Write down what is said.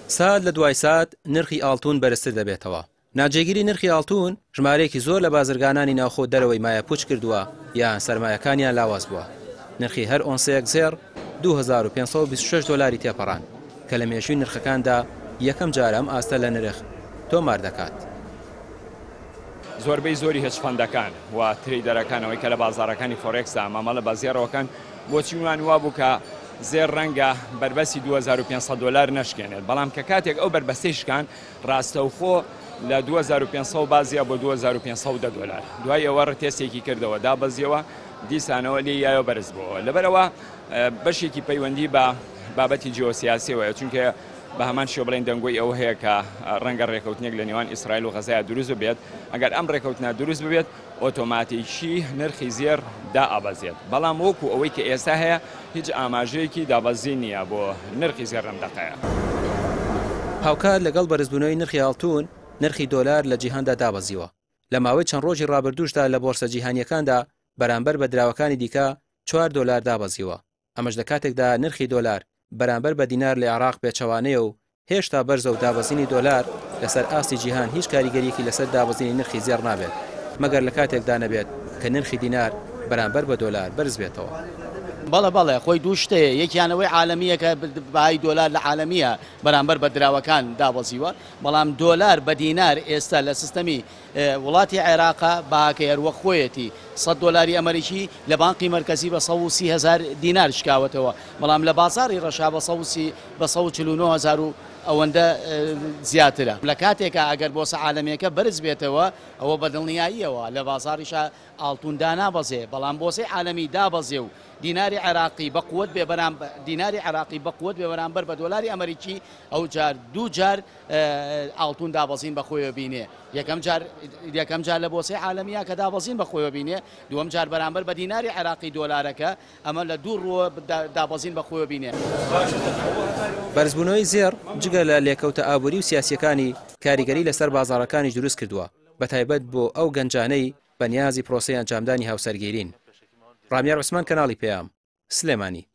سات لە دوای سات نرخی ئاڵتون بەرزتر دەبێتەوە. ناجێگیری نرخی ئاڵتون ژمارەیەکی زۆر لە بازرگانانی ناوخۆ و دەرەوەی مایەپوچ کردووە یان سەرمایەکانیان لاواز بووە. نرخی هەر ئۆنسەیەک زێڕ 2526 دۆلاری تێپەڕاند کە لە مێژووی نرخەکاندا یەکەم جارە ئەم ئاستە لە نرخ تۆمار دەکات. زۆربەی زۆری hedge fund ەکان و trader ەکان ئەوەی کە لە بازاڕەکانی فۆرێکسدا مامەڵە بە زێڕەوەکەن بۆچوونیان وابوو کە زێڕ ڕەنگە بەربەستی 2500 دۆلار نەشکێنێت، بەڵام کە کاتێک ئەو بەربەستەی شکان ڕاستەوخۆ لە 2500 بازیا بۆ 2510 دۆلار، دوای ئەوە retest ێکی کردەوە دابەزیەوە دیسانەوە لێی یایەوە بەرز بووەوە. لەبەرئەوە بەشێکی پەیوەندی بە بابەتی جیۆسیاسیەوەیە، چونکە بە هەمان شێوە بڵێن دەنگۆی ئەوە هەیە کە ڕەنگە ڕێکەوتنێک لە نێوان ئیسرائیل و غەزایا دروست ببێت. ئەگەر ئەم ڕێکەوتنە دروست ببێت ئۆتۆماتیکی نرخی زێڕ دائەبەزێت، بەڵام وەکو ئەوەی کە ئێستا هەیە هیچ ئاماژەیەکی دابەزین نییە بۆ نرخی زێڕ لەم دەقەیە. هاوکات لەگەڵ بەرزبوونەوەی نرخی ئاڵتوون، نرخی دۆلار لە جیهاندا دابەزیوە. لە ماوەی چەند ڕۆژی ڕابردووشدا لە بۆرسە جیهانییەکاندا بەرامبەر بە دراوەکانی دیکە چوار دۆلار دابەزیوە. ئەمەش لە کاتێکدا نرخی دۆلار بەرامبەر بە دینار لە عێراق پێچەوانەیە و هێشتا بەرزە و دابەزینی دۆلار لەسەر ئاستی جیهان هیچ کاریگەرییەکی لەسەر دابەزینی نرخی زێڕ نابێت، مەگەر لە کاتێکدا نەبێت کە نرخی دینار بەرامبەر بە دۆلار بەرزبێتەوە. بەڵێ بەڵێ خۆی دوو شت هەیە یەکیان ئەوەی عالەمییە کە بەهای دۆلار لە عالەمییە بەرامبەر بە دراوەکان دابەزیوە بەڵام دۆلار بە دینار ئێستا لە سیستەمی وڵاتی عێراقە بەهاکەی هەر وەک خۆیەتی، سەد دۆلاری ئەمەریکی لە بانقی مەرکەزی بە 130 هەزار دینار شکاوەتەوە، بەڵام لە بازاڕی ڕەشا بە 130 بە 149 هەزار و ئەوەندە زیاترە. لە کاتێکا ئەگەر بۆسە عالەمییەکە بەرز بێتەوە ئەوە بە دڵنیاییەوە لە بازاڕیشا ئاڵتون دانابەزێ، بەڵام بۆسەی عالەمی دابەزێ و دیناری عێراقی بە قوت بێ بەرام دیناری عێراقی بە قوت بێ بەرامبەر بە دۆلاری ئەمەریکی ئەو جار دوو جار ئاڵتون دابەزین بە خۆیەوە بینێ، یەکەم جار یەکەم جار لە بۆسەی عالەمیە کە دابەزین بە خۆیەوە بینێ، دووەم جار بەرامبەر بە دیناری عێراقی دۆلارەکە ئەمە لە دوو ڕووە دابەزین بە خۆیەوە بینێ. بەرزبوونەوەی زێڕ جگە لە لێکەوتە ئابووری و سیاسییەکانی، کاریگەری لەسەر بازاڕەکانیش دروستکردووە، بەتایبەت بۆ ئەو گەنجانەی بەنیازی پرۆسەی ئەنجامدانی هاوسەرگیرین. ڕامیار عوسمان، کەناڵی پەیام، سلێمانی.